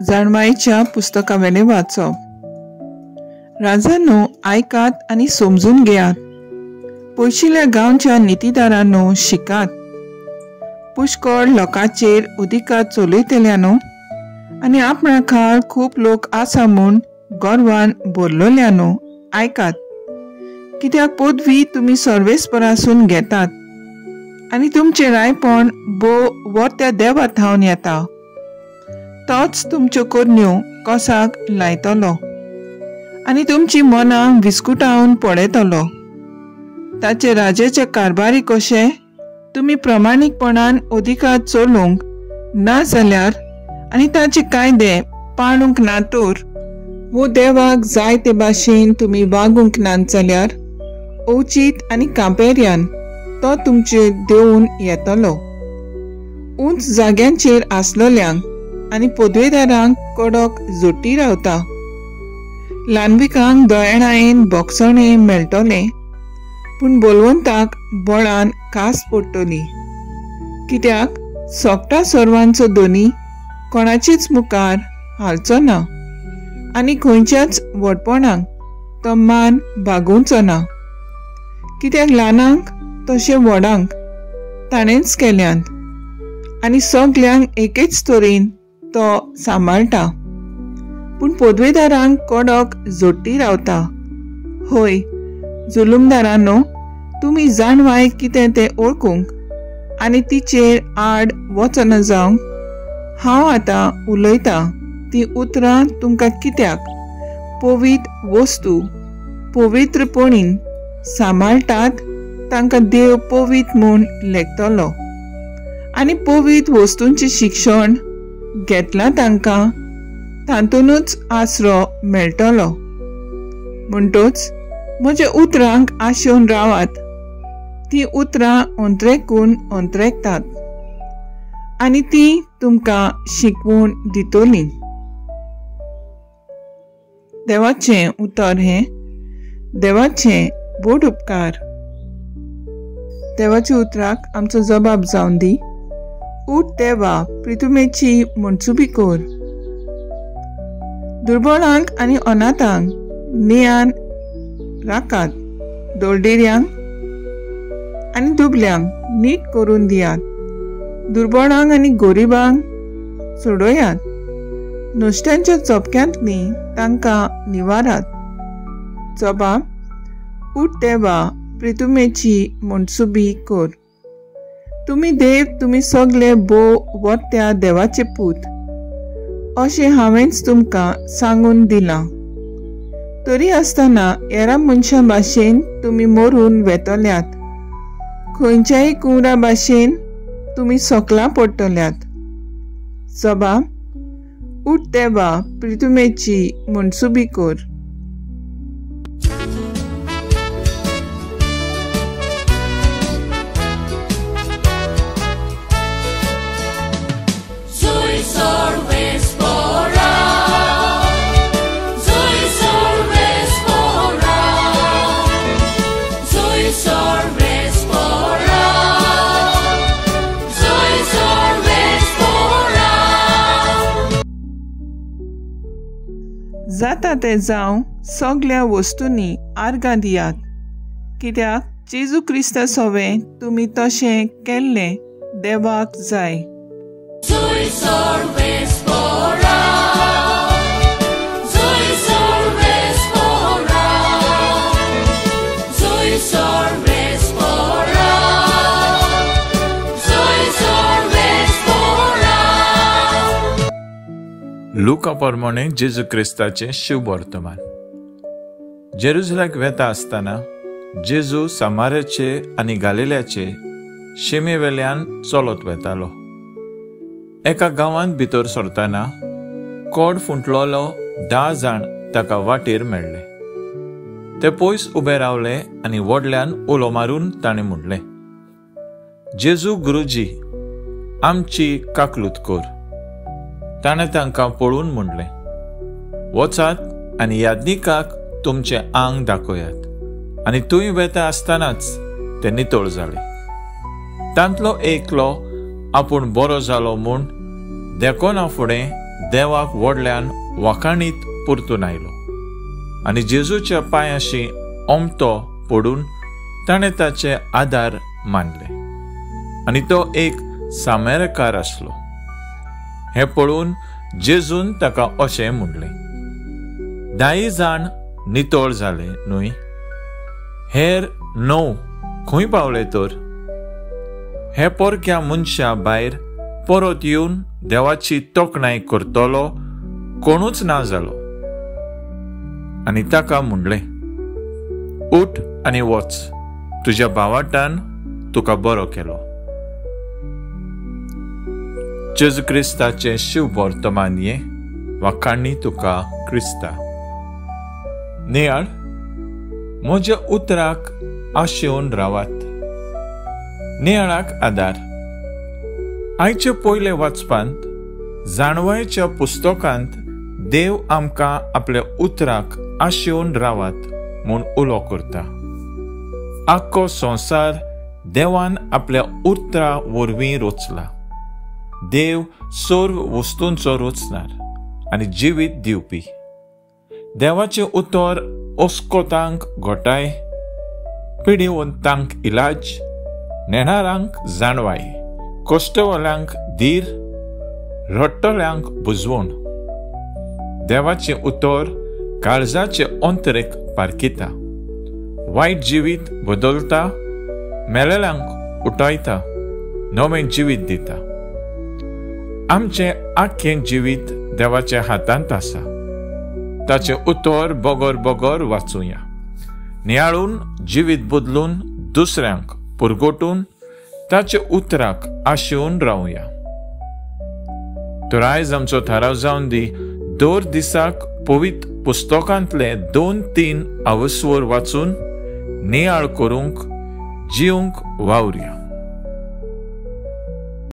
जाणवायेच्या पुस्तकावेलें वाचप. राजांनो आयकात आनी समजून घेयात, पयशिल्ल्या गांवच्या नितीदारांनो शिकात, पुष्कळ लोकांचेर अधिकार चलयतल्यानो आनी आपणा खाल खूब लोक आसा म्हूण गर्वान भरलोल्यानो आयकात. कित्याक पदवी तुमी सर्वेस्परासून घेतात आनी तुमचें रायपण भोव वरत्या देवा थावन येता. तोच तुमच्यो करण्यो कसाक लायतलो आनी तुमची मनां विस्कुटावन पळयतलो. ताचे राजाचे कारभारी कशे तुमी प्रमाणीकपणान अधिकार चलोवंक ना जाल्यार आनी ताचे कायदे पाळूंक ना तर वो देवाक जाय ते भाशेन तुमी वागूंक ना जाल्यार अवचीत आनी कांपेर्यान तो तुमचेर देंवून येतलो. उंच जाग्यांचेर आसलोल्यांक आनी पदवेदारांक कडक जोटी रावता. ल्हानविकांक दयाळायेन बोगसणें मेळटलें, पूण बलवंताक बळान कास पडटली. कित्याक सोकटा सर्वांचो दोनी कोणाचीच मुखार हालचो ना आनी खंयच्याच व्हडपणाक तो मान बागोवचो ना. कित्याक ल्हानांक तशें व्हडांक ताणेंच केल्यांत आनी सगल्यांक एकेच तरेन तो सांबाळटा. पूण पदवेदारांक कडक जोडटी रावता. हय जुलुमदारांनो, तुमी जाणवाय कितें तें ओळखूंक आनी तिचेर आड वचना जावंक हांव आतां उलयतां ती उतरां तुमकां कित्याक पवित्र वस्तू पवित्रपणीन सांबाळटात तांकां देव पवित्र म्हूण लेखतलो आनी पवित्र वस्तूंचें शिक्षण घेतलां तांकां तातूंतच आसरो मेळटलो. म्हणटच म्हज्या उतरांक आशेवन रावात. ती उतरां अंतरेकून अंतरेकतात आनी ती तुमकां शिकवून दितली. देवाचें उतर हें देवाचें बोड उपकार. देवाच्या उतराक आमचो जबाब जावन दी. उठ देवा, प्रितुमेची मनसुबी कर. दुर्बळांक आनी अनाथांक नियान राखात. दोळडेऱ्यांक आनी दुबल्यांक नीट करून दियात. दुर्बळांक आनी गोरिबांक सोडयात. नुस्त्यांच्या चपक्यांतली तांकां निवारात. जबाब उठ देवा, प्रितुमेची मनसुबी कर. तुमी देव, तुमी सगले भोव वरत्या देवाचे पूत अशें हांवेंच तुमकां सांगून दिलां. तरी आसतना हेरां मनशां भाशेन तुमी मरून वेतल्यात. खंयच्याय कुंवरा भाशेन तुमी सकलां पडटल्यात. जबाब उठ देवा, प्रितुमेची मनसुबी कर. जाता तें जावं सगल्या वस्तूंनी आर्गां दियात. कित्याक जेजू क्रिस्ता सोवें तुमी तशें केल्लें देवाक जाय. लुका प्रमाणे जेजू क्रिस्ताचें शुभवर्तमान. जेरुजलाक वेता आसतना जेजू सामाराचे आनी गालिल्याचे शिमे वेल्यान चलत वेतालो. एका गांवांत भितर सरतना कोड फुंटलोलो 10 जाण ताका वाटेर मेळ्ळे. ते पयस उबे रावले आनी व्हडल्यान उलो मारून ताणें म्हणलें, जेजू गुरुजी, आमची काकलूत कर. ताणें तांकां पळोवन म्हणलें, वचात आनी याज्ञिकाक तुमचें आंग दाखयात. आनी थंय वेता आसतनाच ते नितळ जाले. तांतलो एकलो आपूण बरो जालो म्हूण देखना फुडें देवाक व्हडल्यान वाखाणीत परतून आयलो आनी जेजूच्या पांयाशी ओमतो पडून ताणें ताचे आदार मानले. आनी तो एक सामेरकार आसलो. हें पळोवन जेजून ताका अशें म्हणलें, 10 जाण नितळ जाले न्हय? हेर 9 खंय पावले तर? हे परक्या मनशा भायर परत येवन देवाची तोखणाय करतलो कोणूच ना जालो. आनी ताका म्हणलें, उठ आनी वच, तुज्या भावाटान तुका बरो केलो. जेजू क्रिस्ताचें शिव वर्तमान हें वाखाणी तुका क्रिस्ता. नियाळ, म्हज्या उतराक आशेवन रावात. नियाळाक आदार. आयचे पयले वाचपांत जाणवायच्या पुस्तकांत देव आमकां आपल्या उतराक आशेवन रावात म्हूण उलो करता. आख्खो संवसार देवान आपल्या उतरा वरवीं रचला. देव सर्व वस्तूंचो रचणार आनी जिवीत दिवपी. देवाचें उतर अस्कोतांक घोटाय, पिडिवंतांक इलाज, नेणारांक जाणवाय, कश्टवाल्यांक धीर, रडटल्यांक बुजवण. देवाचें उतर काळजाचे अंतरेक पारखिता, वायट जिवीत बदलता, मेलेल्यांक उठयता, नवें जिवीत दिता. आमचें आख्खें जिवीत देवाच्या हातांत आसा. ताचें उतर बगर बगर वाचुया, नियाळून जिवीत बदलून दुसऱ्यांक पुरगोटून ताचे उतराक आशेवन रावया. तर आयज आमचो थाराव जावन दी, दर दिसाक पवित्र पुस्तकांतले 2-3 अवस्वर वाचून नियाळ करूंक जिवंक वावरया.